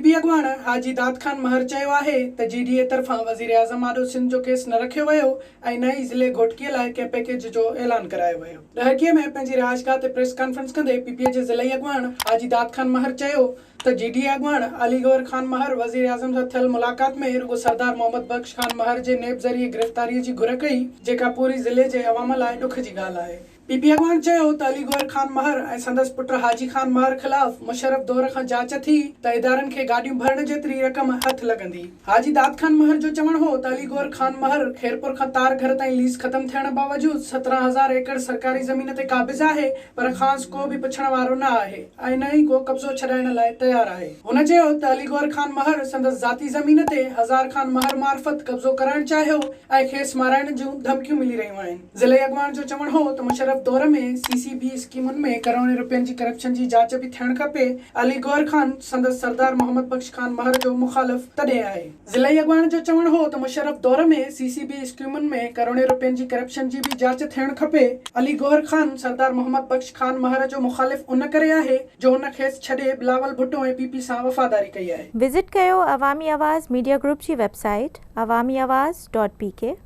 P اڳواڻ حاجي داد خان مهر چيو آهي ته جي ڊي اي طرفان وزيراعظم آڏو سنڌ جو ڪيس نه رکيو ويو ۽ نه ئي ضلعي گهوٽڪي لاء ڪنهن پيڪيج جو اعلان ڪرايو ويو. ڏهرڪي ۾ پنهنجي رهائشگاهه تي پريس ڪانفرنس ڪندي پي پي جي ضلعي اڳواڻ حاجي داد خان مهر چيو ته جي ڊي اي اڳواڻ علي گوهر خان مهر وزيراعظم سان ٿيل ملاقات ۾ رڳو سردار محمد بخش خان مهر جي نيب ذريعي گرفتاري جي گهر ڪئي جيڪا پوري ضلعي جي عوام لاء ڏک جي ڳالهه آهي. پي پي اڳواڻ چيو ته علي گوهر خان مهر ۽ سندس پٽ حاجي خان مهر خلاف مشرف دور کان جاچ ٿي ته ادارن کي گاڏيون ڀرڻ جيتري رقم هٿ لڳندي. حاجي داد خان مهر جو چوڻ هو ته علي گوهر خان مهر خيرپور کان تار گهر تائين ليز ختم ٿيڻ باوجود 17 هزار ايڪڙ سرڪاري زمين تي قابض آهي پر کانئس ڪو به پڇڻ وارو نه آهي ۽ نه ئي ڪو قبضو ڇڏائڻ لاء تيار آهي. هن چيو ته علي گوهر خان مهر سندس ذاتي زمين تي هزار خان مهر معرفت قبضو ڪرائڻ چاهيو ۽ کيس مارائڻ جون ڌمڪيون ملي رهيون آهن. ضلعي اڳواڻ جو چوڻ هو ته مشرف دور ۾ سي سي بي اسڪيمن ۾ ڪروڙين رپين جي ڪرپشن جي جاچ به ٿيڻ کپي، علي گوهر خان سندس سردار محمد بخش خان مهر جو مخالف تڏهن آهي. ضلعي اڳواڻ جو چوڻ هو ته مشرف دور ۾ سي سي بي اسڪيمن ۾ ڪروڙين رپين جي ڪرپشن جي به جاچ ٿيڻ کپي، علي گوهر خان سردار محمد بخش خان مهر جو مخالف ان ڪري آهي جو هن کيس ڇڏي بلاول ڀٽو ۽ پي پي سان وفاداري ڪئي آهي. وزٽ ڪيو عوامي آواز ميڊيا گروپ جي website Awami Awaz dot P K.